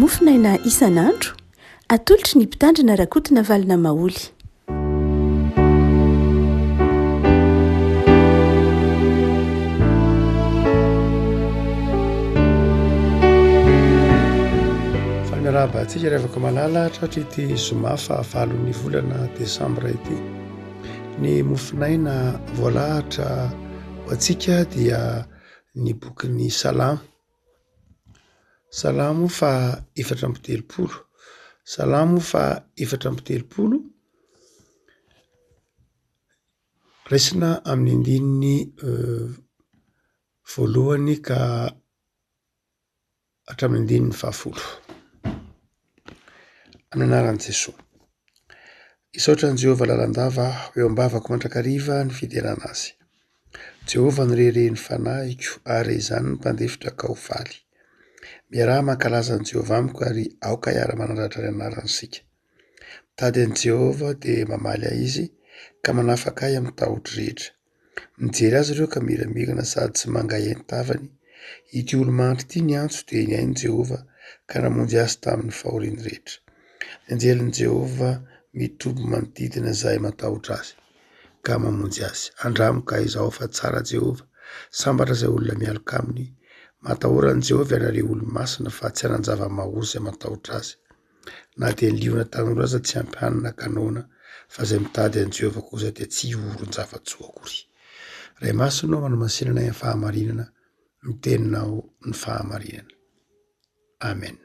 Mofonaina isan'andro, atolotry ny Mpitandrina Rakotonavalona Maholy. Faly miarahaba antsika ry havako malala tratry ity zoma fahavalon'ny volana desambra ity. Ny mofonaina voalahatra ho antsika dia ny bokin'ny Salamo. Salamo faha 34. Salamo faha 34, raisina amin'ny andininy voalohany ka hatramin'ny andininy fahafolo. Amin'ny anaran'i Jesoa. Hisaotra an'i Jehovah lalandava aho, eo am-bavako mandrakariva ny fiderana Azy. Jehovah no reharehin'ny fanahiko, ary izany ny mpandefitra ka ho faly. Miaraha mankalaza an'i Jehovah amiko ary aoka hiara-manandratra ny anarany isika. Mitady an'i Jehovah dia mamaly ahy Izy, ka manafaka ahy amin'ny tahotro rehetra. Mijery azy ireo ka miramirana sady tsy mangahiahy ny tavany. Ity olo-mahantra ity niantso dia nihaino Jehovah ka namonjy azy tamin'ny fahoriany rehetra. Ny anjelin'i Jehovah mitoby manodidina izay matahotra azy, ka mamonjy azy. Andramo ka izao fa tsara Jehovah. Sambatra izay olona mialoka aminy. Matahora an'i Jehovah ianareo olo-masina fa tsy hanan-java-mahory izay matahotra azy. Na dia ny liona tanora aza tsy ampy hanina ka noana, fa izay mitady an'i Jehovah kosa dia tsy hihoron-java-tsoa akory. Ray Masina ô, manamasinana ahy amin'ny fahamarinana, ny teninao ny fahamarinana. Amen.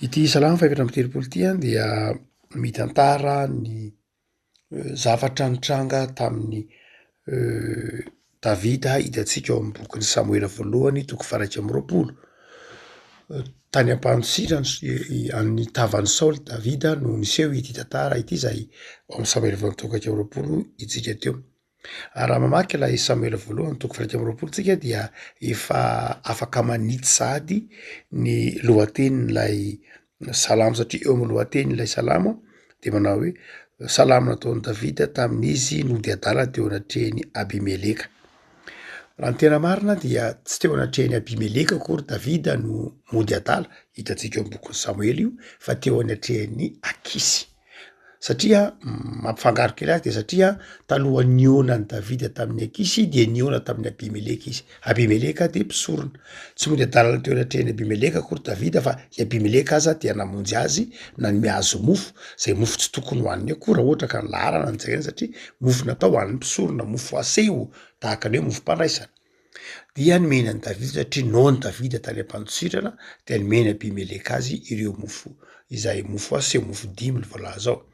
Ity Salamo fahefatra amby telopolo ity dia mitantara ny zavatra nitranga tamin'i Davida hitantsika ao amin'ny bokin'i Samoela voalohany toko faha 21. Tany am-pandosirana an'ny tavan'i Saoly Davida no niseho ity tantara ity izay ao amin'ny Samoela voalohany toko 21 isika teo. Ary raha mamaky ilay Samoela voalohany toko faha 21 tsika dia efa afaka manitsy sahady ny lohatenin'ilay salamo satria eo amin'ny lohatenin'ilay salamo de manao hoe salamo nataon'i Davida tamin'izy nody adala teo anatrehan'i Abimeleka. Raha ny tena marina dia tsy teo anatrehan'i Abimeleka akory Davida no mody adala, hitantsika eo amin'ny bokin'i Samoela io, fa teo anatrehan'i Akisy. Satria mampifangaro kely azy de satria talohan'ny nihaonan'i Davida tamin'i Akisy dia nihaona tamin'i Abimeleka izy. Abimeleka dia mpisorona. Tsy mody adalana teo anatrehan'i Abimeleka akory Davida fa i Abimeleka aza dia namonjy azy, nanome azy mofo, izay mofo tsy tokony hohaniny akory raha ohatra ka ny laharana no jerena satria mofo natao ho an'ny mpisorona, mofo aseho tahaka ny hoe mofom-pandraisana. Dia nomeny an'i Davida satria noana Davida tany am-pandosirana dia nomeny Abimeleka azy ireo mofo izay mofo aseho, mofo dimy no voalaza ao.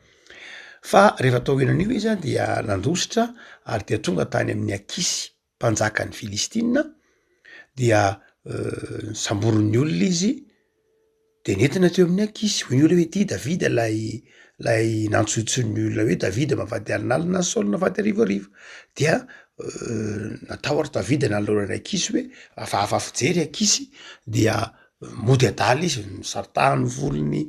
Fa rehefa tao aorianan'io izy an dia nandositra ary dia tonga tany amin'ny Akisy mpanjakan'ny Filistina dia nosamborin'ny olona izy de nentina teo amin'ny Akisy, hoy ny olona hoe ity Davida lay lay nantsointsoin'ny olona hoe Davida mahafaty alinalina, Saoly nahafaty arivoarivo, dia natahotra Davida nanoloana an'i Akisy hoe hafahafa fijery Akisy dia mody adala izy, nosaritahany ny volony,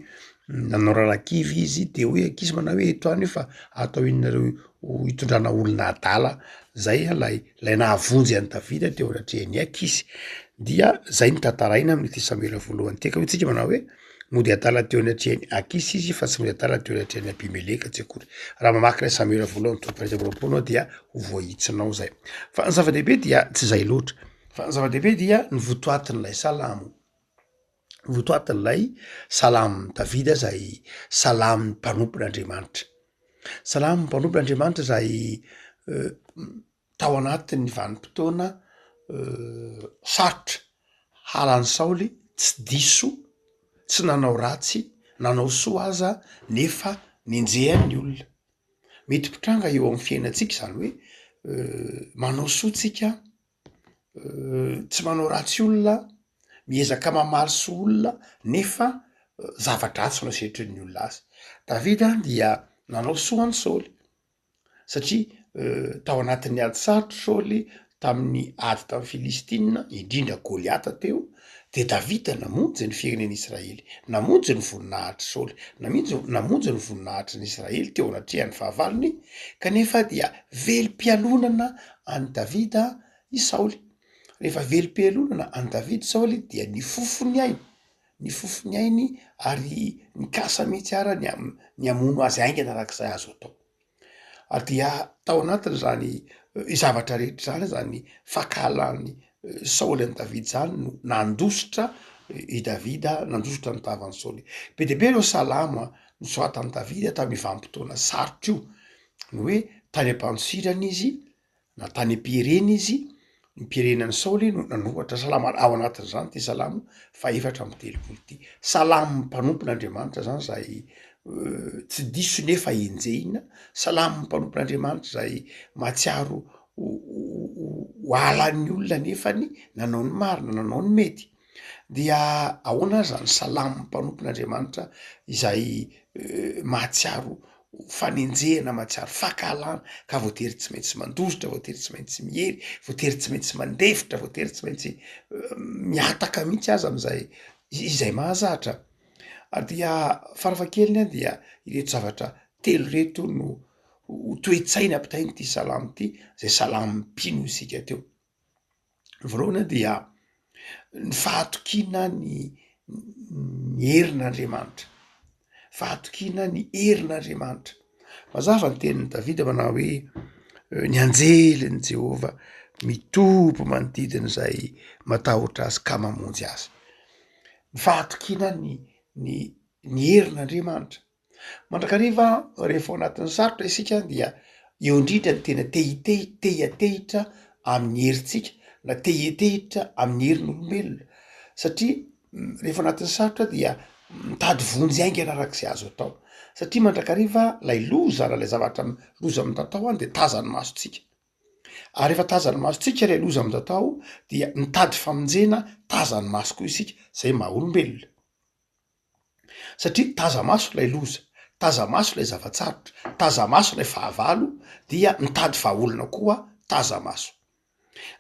nanao rarakivy izy, de hoy Akisy manao hoe eto any io fa atao inona reo hitondrana olona adala, zay lay lay nahavonjy an'i Davida teo anatrehan'i Akisy, dia zay no tantaraina amin'ity Samoela voalohany ity, ka hoy tsika manao hoe mody adala teo anatrehan'i Akisy izy fa tsy mody adala teo anatrehan'i Abimeleka tsy akory. Raha mamaky ilay Samoela voalohany toko 21 anao dia ho voahitsinao zay. Fa ny zava-dehibe dia tsy zay loatra, fa ny zava-dehibe dia ny votoatin'ilay salamo. Ny votoatin'ilay salamon'i Davida zay salamon'ny mpanompon'Andriamanitra. Salamon'ny mpanompon'Andriamanitra zay tao anatin'ny vanim-potoana sarotra, halan'i Saoly, tsy diso, tsy nanao ratsy, nanao soa aza nefa nenjehan'ny olona. Mety mpitranga eo amin'ny fiainantsika izany hoe manao soa tsika tsy manao ratsy olona, miezaka mamaly soa olona nefa zava-dratsy no asetrin'ny olona azy. Davida dia nanao soa an'i Saoly satria tao anatin'ny ady sarotra Saoly tamin'ny ady tamin'ny Filistina, indrindra Goliata teo, de Davida namonjy ny firenen'Israely, namonjy ny voninahitr'i Saoly, naminjy- namonjy ny voninahitry ny Israely teo anatrehan'ny fahavalony, kanefa dia velom-pialonana an'i Davida i Saoly. Rehefa velom-pialonana an'i Davida i Saoly dia nifofo ny ainy. ny fofon'ny ainy ary nikasa mihitsy ara ny ny hamono azy haingana arak'izay azo atao. Ary dia tao anatin'izany zavatra rehetra izany, izany fankahalan'i Saoly an'i Davida izany no nandositra i Davida, nandositra ny tavan'i Saoly. Be dia be ireo salamo nosoratan'i Davida tamin'io vanim-potoana sarotra io, ny hoe tany am-pandosirana izy na tany am-pierena izy, ny mpierena an'i Saoly no nanoratra salamo, ary ao anatin'izany ity salamo faha-34 ity. Salamon'ny mpanompon'Andriamanitra zany zay tsy diso nefa enjehina, salamon'ny mpanompon'Andriamanitra zay mahatsiaro ho halan'ny olona nefany nanao ny marina, nanao ny mety. Dia ahoana ary zany salamon'ny mpanompon'Andriamanitra izay mahatsiaro fanenjehana, mahatsiaro fankahalana ka voatery tsy maintsy mandositra, voatery tsy maintsy miery, voatery tsy maintsy mandefitra, voatery tsy maintsy mihataka mihitsy aza am'zay izay mahazatra. Ary dia farafahakeliny a dia ireto zavatra telo ireto no ho toe-tsaina ampitain'ity salamo ity, zay salamon'ny mpino isika teo. Voalohany dia ny fahatokiana ny ny herin'Andriamanitra, fahatokiana ny herin'Andriamanitra. Mazava ny tenin'i Davida manao hoe ny anjelin'i Jehovah mitoby manodidina izay matahotra azy ka mamonjy azy. Ny fahatokiana ny ny ny herin'Andriamanitra. Mandrakariva rehefa ao anatin'ny sarotra isika dia eo indrindra ny tena te hitehi- te hiantehitra amin'ny herintsika na te hiantehitra amin'ny herin'olombelona satria rehefa anatin'ny sarotra dia mitady vonjy haingana arak'izay azo atao satria mandrakariva lay loza na lay zavatra loza mitatao any de tazan'ny masontsika ary rehefa tazan'ny masontsika ilay loza mitatao dia mitady famonjena tazan'ny maso koa isika zay maha olombelona. Satria taza-maso ilay loza, taza-maso ilay zava-tsarotra, taza-maso ilay fahavalo dia mitady vahaolana koa taza-maso.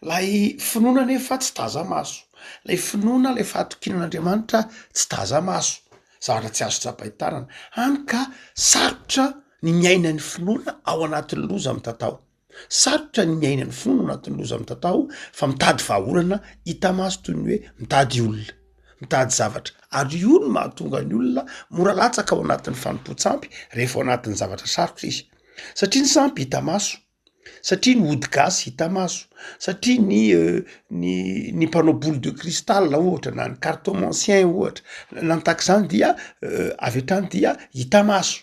Ilay finoana anefa tsy taza-maso, ilay finoana, ilay fahatokiana an'Andriamanitra tsy taza-maso, zavatra tsy azo tsapain-tanana, hany ka sarotra ny miaina ny finoana ao anatin'ny loza mitatao. Sarotra ny miaina ny finoana ao anatin'ny loza mitatao fa mitady vahaolana hita maso toy ny hoe mitady olona, mitady zavatra ary io no mahatonga ny olona mora latsaka ao anatin'ny fanompoan-tsampy rehefa ao anatin'ny zavatra sarotra izy satria ny sampy hita maso, satria ny ody gasy hita maso, satria ny ny ny mpanao boule de cristal ohatra na ny cartomancien ohatra na ny tahaka izany dia avy hatrany dia hita maso.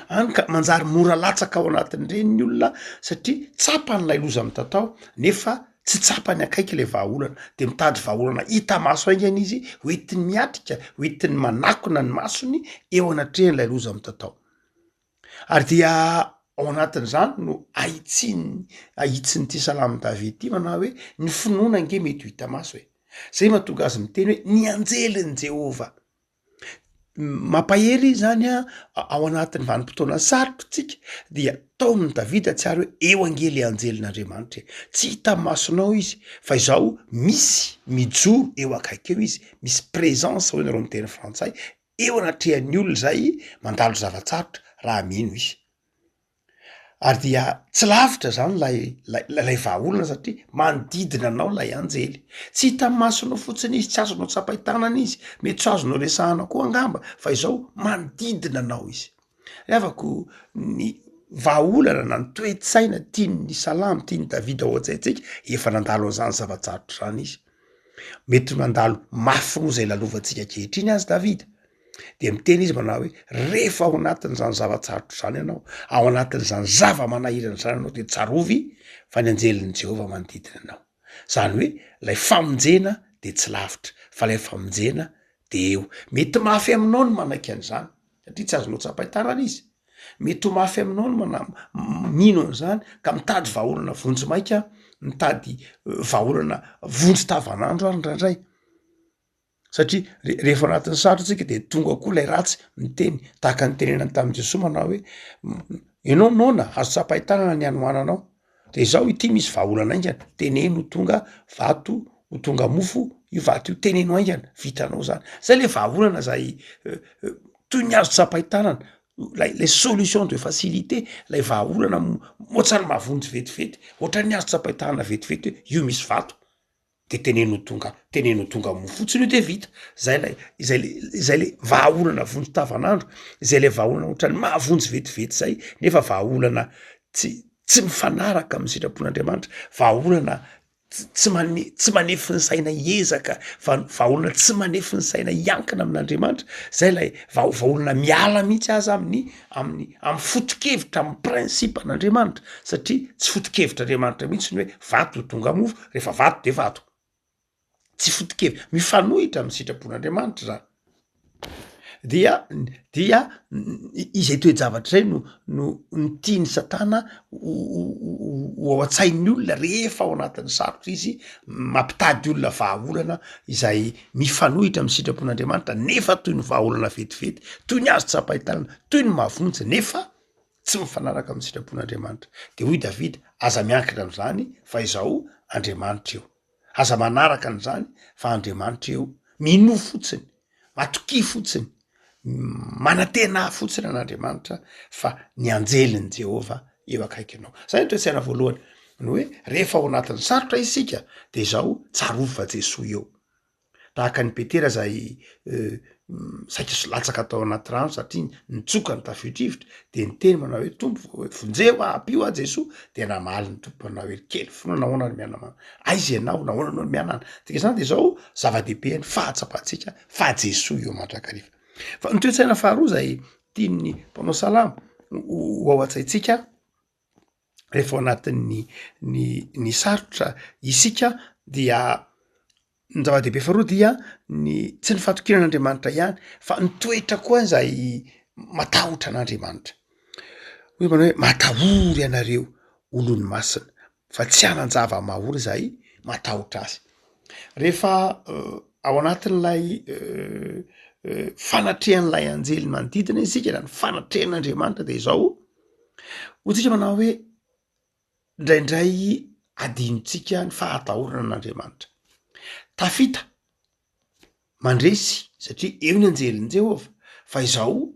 Any ka manjary mora latsaka ao anatin'ireny ny olona satria tsapany ilay loza mitatao nefa tsy tsapany akaiky ilay vahaolana, de mitady vahaolana hita maso haingana izy hoentiny miatrika, hoentiny manakona ny masony eo anatrehan'ilay loza mitatao. Ary dia ao anatin'izany no ahitsin'ny ahitsin'ity salamon'i Davida ity manao hoe ny finoana ange mety ho hita maso e, zay mahatonga azy miteny hoe ny anjelin'i Jehovah. Mampahery izy zany a, ao anatin'ny vanim-potoana sarotra tsika dia taomin'i Davida tsy ary hoe eo ange le anjelin'Andriamanitra e, tsy hita masonao izy fa izao misy mijoro eo akaiky eo izy, misy présence hoy nareo miteny frantsay, eo anatrehan'ny olona izay mandalo zava-tsarotra raha mino izy. Ary dia tsy lavitra zany lay lay vahaolana satria manodidina anao lay anjely. Tsy hitan'ny masonao fotsiny izy, tsy azonao tsapain-tanana izy, mety tsy azonao resahana koa angamba fa izao manodidina anao izy. Ry havako, ny vahaolana na ny toe-tsaina tian'ny salamo, tian'i Davida ao an-tsaintsika, efa nandalo an'izany zava-tsarotra zany izy. Mety nandalo mafy noho izay lalovantsika ankehitriny aza Davida. De miteny izy manao hoe rehefa ao anatin'izany zava-tsarotra zany ianao, ao anatin'izany zava-manahirana zany ianao de tsarovy fa ny anjelin'i Jehovah manodidina anao. Zany hoe lay famonjena de tsy lavitra fa lay famonjena de eo. Mety mafy aminao ny manaiky an'izany satria tsy azonao tsapain-tanana izy, mety ho mafy aminao ny mana- mino an'izany ka mitady vahaolana vonjimaika, mitady vahaolana vonjy tavanandro ary indraindray. Satria re- rehefa anatin'ny sarotra tsika de tonga koa lay ratsy miteny tahaka ny tenenany tamin'i Jesoa manao hoe ianao noana azo tsapain-tanana ny hanoananao de izao ity misy vahaolana haingana teneno ho tonga vato ho tonga mofo io vato io teneno haingana vitanao zany, zay le vahaolana zay toy ny azo tsapain-tanana lay lay solution de facilité lay vahaolana ohatrany mahavonjy vetivety ohatran'ny azo tsapain-tanana vetivety hoe io misy vato. De teneno ho tonga, teneno ho tonga mofo fotsiny io de vita, zay lay izay le izay le vahaolana vonjy tavanandro, zay le vahaolana ohatran'ny mahavonjy vetivety zay nefa vahaolana tsy tsy mifanaraka amin'ny sitrapon'Andriamanitra, vahaolana tsy mane- tsy manefy ny saina hiezaka fa vahaolana tsy manefy ny saina hiankina amin'Andriamanitra, zay lay vaha- vahaolana miala mihitsy aza amin'ny amin'ny amy foto-kevitra amy principe an'Andriamanitra satria tsy foto-kevitr'Andriamanitra mihitsy ny hoe vato ho tonga mofo, rehefa vato de vato, tsy foto-kevitra, mifanohitra amy sitrapon'Andriamanitra zany. Dia dia izay toe-javatra zay no no no tian'i satana ho ho ao an-tsain'ny olona rehefa ao anatin'ny sarotra izy, mampitady olona vahaolana izay mifanohitra amin'ny sitrapon'Andriamanitra nefa toy ny vahaolana vetivety, toy ny azo tsapain-tanana, toy ny mahavonjy nefa tsy mifanaraka amin'ny sitrapon'Andriamanitra. De hoy Davida, aza miankina am'zany fa izao Andriamanitra io. Aza manaraka an'izany fa Andriamanitra eo, minoa fotsiny, matokia fotsiny, manantena fotsiny an'Andriamanitra fa ny anjelin'i Jehovah eo akaikinao. Zay ny toe-tsaina voalohany, ny hoe rehefa ao anatin'ny sarotra isika de izao tsarovy fa Jesoa eo. Tahaka an'i Petera zay saika latsaka tao anaty rano satria nitsoka ny tafio-drivotra de niteny manao hoe Tompo vonjeo aho, ampio aho Jesoa, de namaly ny Tompo manao hoe kely finoana nahoana no mianamana, aiza ianao, nahoana anao no mianana, dikan'izany de zao zava-dehibe ny fahatsapantsika fa Jesoa eo mandrakariva. Fa ny toe-tsaina faharoa zay tian'ny mpanao salamo ho ao an-tsaintsika rehefa ao anatin'ny ny ny sarotra isika dia ny zava-dehibe faharoa dia ny tsy ny fahatokiana an'Andriamanitra ihany fa ny toetra koa zay matahotra an'Andriamanitra, hoy manao hoe matahory ianareo olony masina fa tsy hanan-java-mahory zay matahotra azy. Rehefa ao anatin'ilay fanatrehan'ilay anjely manodidina isika na ny fanatrehan'Andriamanitra de izao, hoy tsika manao hoe ndraindray adinontsika ny fahatahorana an'Andriamanitra. Tafita, mandresy satria eo ny anjelin'i Jehovah, fa izao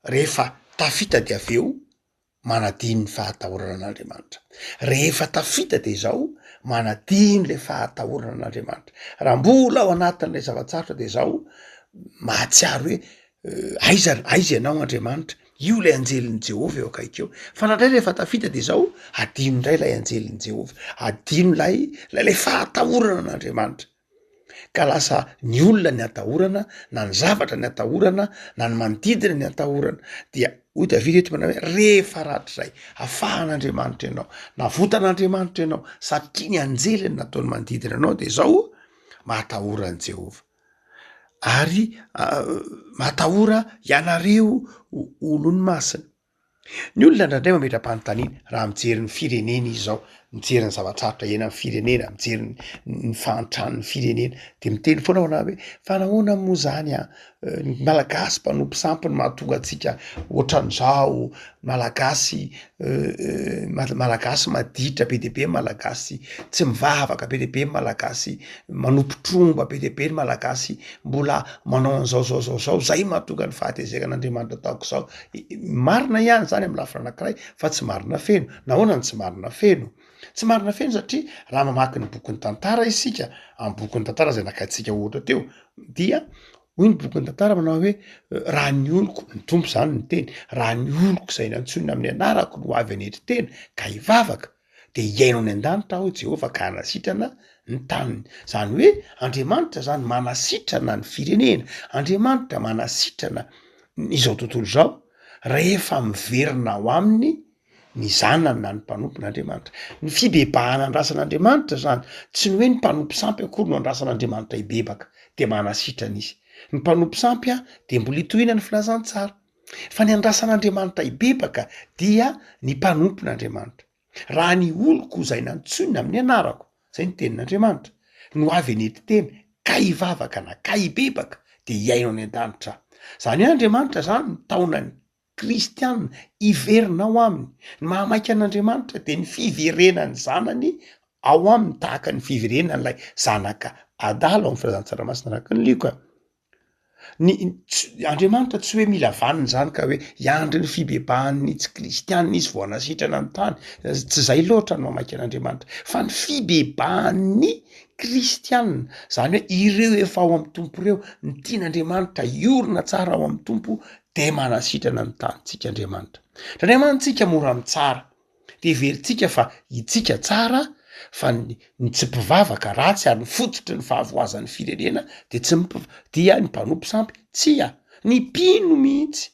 rehefa tafita de avy eo manadino ny fahatahorana an'Andriamanitra. Rehefa tafita de izao manadino le fahatahorana an'Andriamanitra. Raha mbola ao anatin'ilay zava-tsarotra de izao mahatsiaro hoe aiza aiza ianao Andriamanitra, io ilay anjelin'i Jehovah eo akaiky eo. Fa indraindray rehefa tafita de izao adino indray ilay anjelin'i Jehovah, adino ilay ilay lay fahatahorana an'Andriamanitra. Ka lasa ny olona ny atahorana na ny zavatra ny atahorana na ny manodidina ny atahorana. Dia hoy Davida eto manao hoe rehefa rahatrizay afahan'Andriamanitra ianao, navotan'Andriamanitra ianao satria ny anjeliny nataony manodidina anao de izao mahatahora an'i Jehovah. Ary matahora ianareo olony masina. Ny olona indraindray mametra-panontaniana raha mijery ny firenena izy zao, mijery ny zava-tsarotra iainan'ny firenena, mijery ny fahantran'ny firenena, de miteny foana aho hoe fa nahoana moa zany an, ny malagasy mpanompo sampy no mahatonga antsika ohatran'izao, malagasy malagasy maditra be dia be ny malagasy tsy mivavaka, be dia be ny malagasy manompo tromba, be dia be ny malagasy mbola manao an'izao zao zao zao, zay mahatonga ny fahatezeran'Andriamanitra tahaka izao. Marina ihany zany amy lafiny anakiray fa tsy marina feno. Nahoana no tsy marina feno? Tsy marina feno satria raha mamaky ny bokin'ny tantara isika, amy bokin'ny tantara zay nakaintsika ohatra teo dia Hoy ny bokin'ny tantara manao hoe, Raha ny oloko, ny Tompo izany no niteny, raha ny oloko izay nantsoina amin'ny anarako no avy hanetry tena ka hivavaka, dia hihaino any an-danitra aho, Jehovah, ka hanasitrana ny taniny. Izany hoe Andriamanitra izany manasitrana ny firenena, Andriamanitra manasitrana izao tontolo izao rehefa miverina ao aminy ny zanany na ny mpanompon'Andriamanitra. Ny fibebahana andrasan'Andriamanitra zany, tsy ny hoe ny mpanompo sampy akory no andrasan'Andriamanitra hibebaka de manasitrana izy. Ny mpanompo sampy an de mbola itohina ny filazantsara. Fa ny andrasan'Andriamanitra hibebaka dia ny mpanompon'Andriamanitra. Raha ny oloko izay nantsoina amin'ny anarako, zay ny tenin'Andriamanitra, no avy hanetry tena ka hivavaka na ka hibebaka de hihaino any an-danitra aho. Zany hoe Andriamanitra zany mitaona ny Kristiana hiverina ao aminy. Ny mahamaika an'Andriamanitra dia ny fiverenan'ny zanany ao aminy tahaka ny fiverenan'ilay zanaka adala ao amin'ny filazantsara masina araka ny Lioka. Ny tsy, Andriamanitra tsy hoe mila vaniny zany ka hoe hiandry ny fibebahan'ny tsy kristianina izy vao hanasitrana ny tany, tsy zay loatra no mamaika an'Andriamanitra fa ny fibebahan'ny kristianina, zany hoe ireo efa ao amin'ny Tompo ireo, ny tian'Andriamanitra hiorina tsara ao amin'ny Tompo de manasitrana ny tanintsika Andriamanitra. Indraindray mantsy tsika mora mitsara, de heverintsika fa itsika tsara fa ny ny tsy mpivavaka ratsy ary ny fototry ny fahavoazan'ny firenena de tsy ny dia ny mpanompo sampy, tsia, ny mpino mihitsy,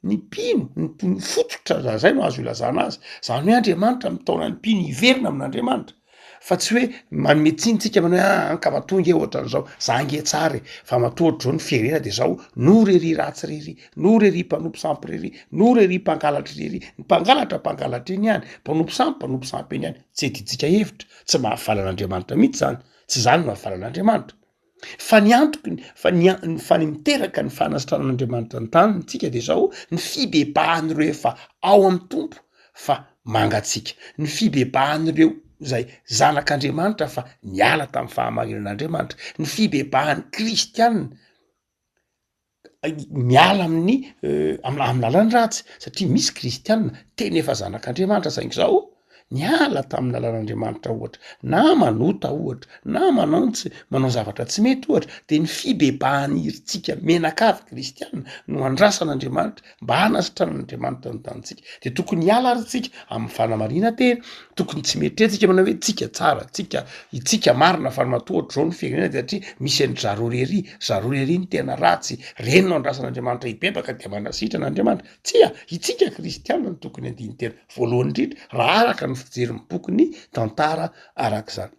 ny mpino, ny mpino fototra raha zay no azo ilazana azy, zany hoe Andriamanitra mitaona ny mpino hiverina amin'Andriamanitra. Fa tsy hoe manome tsiny tsika manao hoe aa ka matoa nge ohatran'izao, za nge tsara e, fa matoa ohatr'izao ny firenena de zao, no re ry ratsy re ry, no re ry mpanompo sampy re ry, no re ry mpangalatra re ry, ny mpangalatra mpangalatra eny ihany, mpanompo sampy mpanompo sampy eny ihany, tsy edintsika hevitra, tsy mahafaly an'Andriamanitra mihitsy zany, tsy zany no mahafaly an'Andriamanitra. Fa ny antoky ny, fa ny an-, fa ny miteraka ny fanasitranan'Andriamanitra ny tanintsika de zao, ny fibebahan'ireo efa ao amin'ny Tompo fa mangatsiaka, ny fibebahan'ireo zay zanak'Andriamanitra fa niala tamin'ny fahamarinan'Andriamanitra, ny fibebahan'ny kristianina miala amin'ny am- amy lalan-dratsy satria misy kristianina tena efa zanak'Andriamanitra saingy zao niala tamin'ny lalan'Andriamanitra ohatra na manota ohatra na manao tsy manao zavatra tsy mety ohatra de ny fibebahan'iritsika menakavy kristianina no andrasan'Andriamanitra mba hanasitranan'Andriamanitra ny tanintsika de tokony hiala ary tsika amin'ny fanamarinan-tena, tokony tsy mieritreritsika manao hoe tsika tsara, tsika itsika marina fa matoa ohatr'izao ny firenena de satria misy an-dry zareo rery, zareo rery no tena ratsy, reny no andrasan'Andriamanitra hibebaka de manasitrana Andriamanitra, tsia, itsika kristianina no tokony handini-tena voalohany indrindra raha araka ny fijery ny boky ny tantara arak'izany.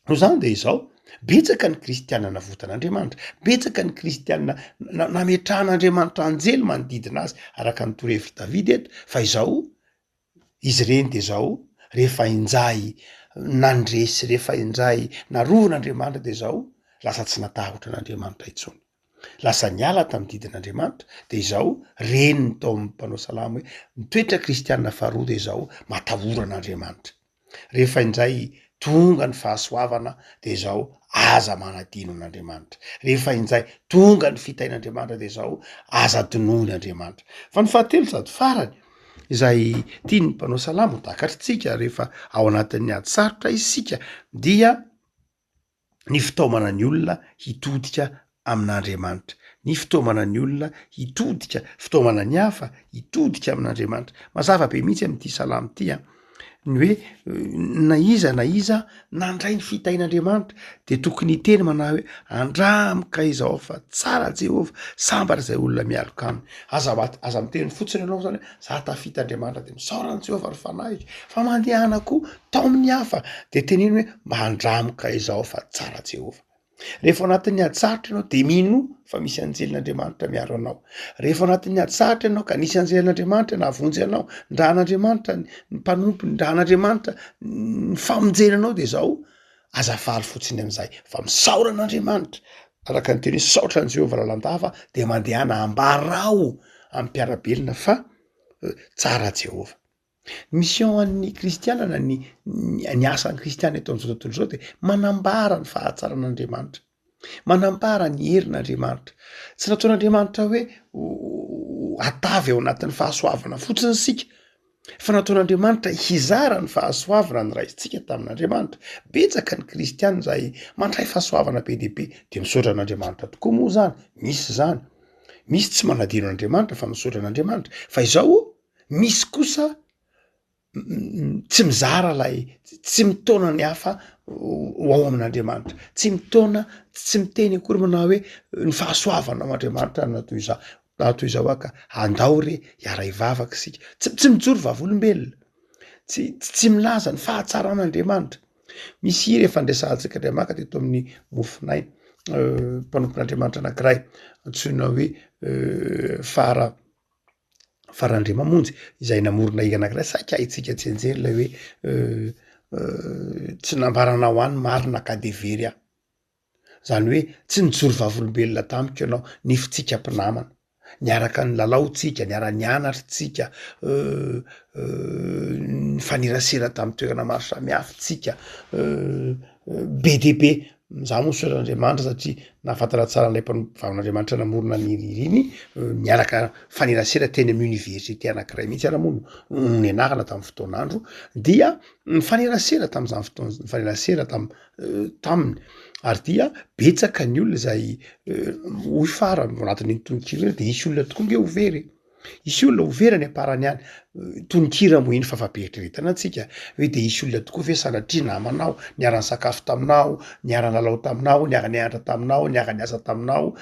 Noho izany dia izao, betsaka ny kristiana navotan'Andriamanitra, betsaka ny kristiana nametrahan'Andriamanitra anjely manodidina azy, araka ny torohevitr'i Davida eto, fa izao, izy ireny dia izao, rehefa injay nandresy, rehefa injay narovan'Andriamanitra dia izao, lasa tsy natahotra an'Andriamanitra intsony. Lasa niala tamin'ny didin'Andriamanitra, dia izao, ren'ny tao amin'ny mpanao salamo hoe, ny toetra kristiana faharoa dia izao, matahora an'Andriamanitra. Rehefa injay tonga ny fahasoavana de izao aza manadino an'Andriamanitra. Rehefa injay tonga ny fitahian'Andriamanitra de izao aza adinoina Andriamanitra. Fa ny fahatelo sady farany izay tian'ny mpanao salamo ho takatritsika rehefa ao anatin'ny ady sarotra isika dia ny fitaomana ny olona hitodika amin'Andriamanitra, ny fitaomana ny olona hitodika, fitaomana ny hafa hitodika amin'Andriamanitra. Mazava be mihitsy amin'ity salamo ity an, ny hoe na iza na iza nandray ny fitahian'Andriamanitra de tokony hiteny manao hoe andramo ka izao fa tsara Jehovah, sambatra izay olona mialoka aminy. Aza aza miteny fotsiny ianao zany hoe za tafita Andriamanitra de misaora an'i Jehovah ry fanahiko, fa mandehana koa taomy ny hafa de teneno hoe mba andramo ka izao fa tsara Jehovah. Rehefa ao anatin'ny ady sarotra ianao de minoa fa misy anjelin'Andriamanitra miaro anao. Rehefa ao anatin'ny ady sarotra ianao ka nisy anjelin'Andriamanitra nahavonjy anao, ndrahan'Andriamanitra ny mpanompony, ndrahan'Andriamanitra ny famonjena anao de zao, aza faly fotsiny am'zay fa misaora an'Andriamanitra, araka ny teny hoe saotra an'i Jehovah lalandava de mandehana ambarao amin'ny mpiara-belona fa tsara Jehovah. Mission an'ny kristiana na ny ny asan'ny kristiana eto amin'izao tontolo izao de manambara ny fahatsaran'Andriamanitra, manambara ny herin'Andriamanitra. Tsy nataon'Andriamanitra hoe hatavy ao anatin'ny fahasoavana fotsiny isika fa nataon'Andriamanitra hizara ny fahasoavana noraisintsika tamin'Andriamanitra. Betsaka ny kristiana izay mandray fahasoavana be dia be de misaotra an'Andriamanitra tokoa moa zany, misy zany, misy tsy manadino an'Andriamanitra fa misaotra an'Andriamanitra fa izao Misy kosa tsy mizara lay tsy mitaona ny hafa ho ao amin'Andriamanitra, tsy mitaona tsy miteny akory manao hoe ny fahasoavana ao Andriamanitra na toy izao na toy izao aho ka andao re hiara hivavaka isika, tsy tsy mijoro vavolombelona, tsy tsy milaza ny fahatsaran'Andriamanitra. Misy hira efa niresahantsika indray maka teto amin'ny mofonay, mpanompon'Andriamanitra anakiray antsoina hoe Fara. Fa Randriamamonjy izay namorona hira anakiray saika haintsika tsianjery ilay hoe tsy nambaranao ahy ny marina ka de very aho, zany hoe tsy nijoro vavolombelona tamiko ianao nefa tsika mpinamana, niaraka nilalao tsika, niara nianatra tsika, nifanerasera tamin'ny toerana maro samihafa tsika, be de be. Za moa misaotra an'Andriamanitra satria nahafantatra tsara an'ilay mpanompo vavin'Andriamanitra namorona ny hira iny, niaraka nifanerasera teny amin'ny université anakiray mihitsy ary moa no nianarana tamin'ny fotoan'andro, dia nifanerasera tam'zany fotoana nifanerasera tam- taminy ary dia betsaka ny olona zay hoy farany ao anatin'iny tononkira iny de hisy olona tokoa nge ho very e. Hisy olona ho very any am-parany any. Tononkira moa iny fa fampiheritreretana antsika hoe de hisy olona tokoa ve sanatria namanao, niara-nisakafo taminao, niara-nilalao taminao, niara-nianatra taminao, niara-niasa taminao,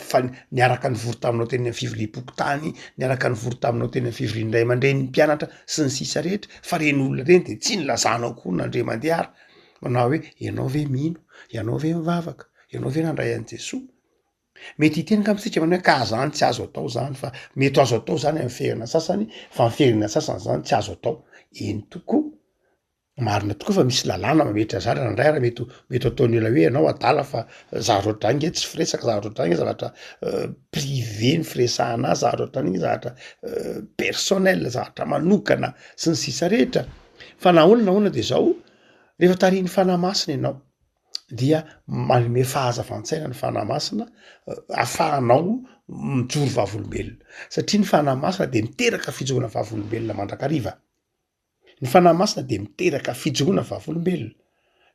fa niaraka nivory taminao teny amin'ny fivoriam-pokontany, niaraka nivory taminao teny amin'ny fivorian'ny ray aman-drenin'ny mpianatra sy ny sisa rehetra, fa reny olona reny de tsy nilazanao koa nandre mandeha ary manao hoe ianao ve mino, ianao ve mivavaka, ianao ve nandray an'i Jesoa? Mety hiteny angamba isika manao hoe ka zany tsy azo atao zany fa mety ho azo atao zany amin'ny fiainana sasany fa amin'ny fiainana sasany zany tsy azo atao. Eny tokoa, marina tokoa fa misy lalàna mametra zany raha indray ary mety ho mety ho ataon'ny olona hoe ianao adala fa zavatra ohatr'zany nge tsy firesaka, zavatra ohatr'zany nge zavatra privé ny firesahana azy, zavatra ohatr'zany nge zavatra personnel, zavatra manokana sy ny sisa rehetra. Fa na ahoana na ahoana de zao, rehefa tarihin'ny fanahy masina ianao dia manome fahazavan-tsaina ny Fanahy Masina ahafahanao mijoro vavolombelona, satria ny Fanahy Masina de miteraka fijoroana vavolombelona mandrakariva, ny Fanahy Masina de miteraka fijoroana vavolombelona,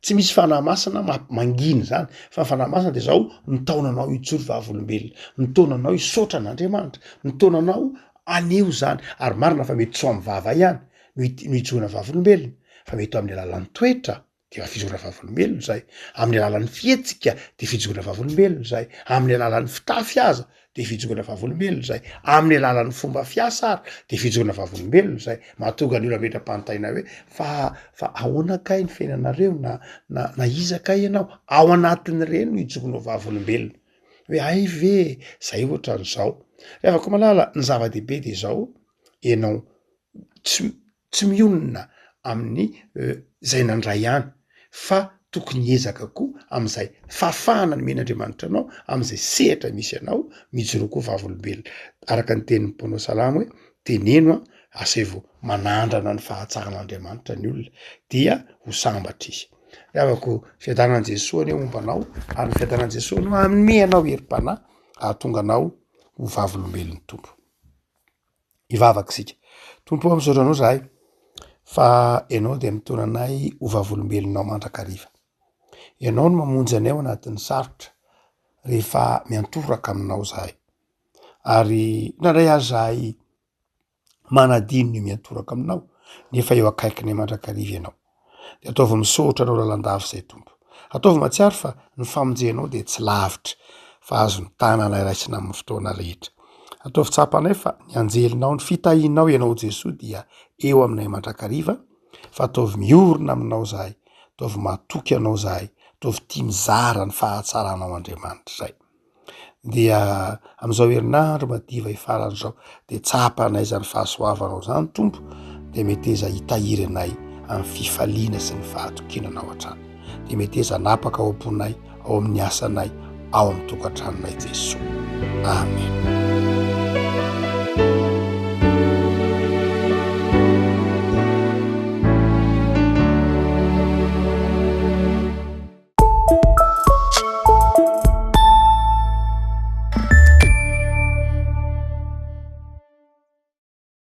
tsy misy Fanahy Masina mamp- mangina zany fa ny Fanahy Masina de zao mitaona anao hijoro vavolombelona, mitaona anao hisaotra an'Andriamanitra, mitaona anao haneho zany, ary marina fa mety tsy ho amin'ny vava ihany no hit- no hijoroana vavolombelona fa mety ho amin'ny alalan'ny toetra, dia fijoroana vavolombelona izay, amin'ny alalan'ny fihetsika dia fijoroana vavolombelona izay, amin'ny alalan'ny fitafy aza dia fijoroana vavolombelona izay, amin'ny alalan'ny fomba fiasa ary dia fijoroana vavolombelona izay, mahatonga ny olona hametra-panontaniana hoe fa fa ahoana kay ny fiainanareo na na na iza kay ianao, ao anatin'ireny no ijoroanao vavolombelona hoe hay ve zay ohatran'izao, ry havako malala ny zava-dehibe de izao ianao tsy tsy mionona amin'ny zay nandray ihany fa tokony hiezaka koa am'zay fahafahana nomen'Andriamanitra anao, am'zay sehatra misy anao, mijoroa koa vavolombelona araka ny tenin'ny mpanao salamo hoe teneno an, asaivo manandrana ny fahatsaran'Andriamanitra ny olona dia ho sambatra izy. Ry havako, fiadanan'i Jesoa anie homba anao ary ny fiadanan'i Jesoa no hanome anao herim-panahy hahatonga anao ho vavolombelon'ny Tompo. Hivavaka isika. Tompo ô, misaotra Anao izahay fa Ianao dia mitaona anay ho vavolombelonao mandrakariva. Ianao no mamonjy anay ao anatin'ny sarotra rehefa miantoraka aminao izahay. Ary indraindray aza izahay manadino ny miantoraka aminao nefa eo akaikinay mandrakariva Ianao. De ataovy misaotra anao lalandava izay Tompo. Ataovy mahatsiaro fa ny famonjenao dia tsy lavitra fa azon'ny tananay raisina amin'ny fotoana rehetra. Ataovy tsapanay fa ny anjelinao, ny fitahianao ianao Jesoa dia eo aminay mandrakariva fa ataovy miorina aminao zahay, ataovy matoky anao zahay, ataovy tia mizara ny fahatsaranao Andriamanitra izay. dia amin'izao herinandro madiva hifarana izao dia tsapanay izany fahasoavanao izany Tompo dia meteza hitahiry anay amin'ny fifaliana sy ny fahatokiana anao hatrany dia meteza hanapaka ao am-ponay ao amin'ny asanay ao amin'ny tokantranonay Jesoa. Amen.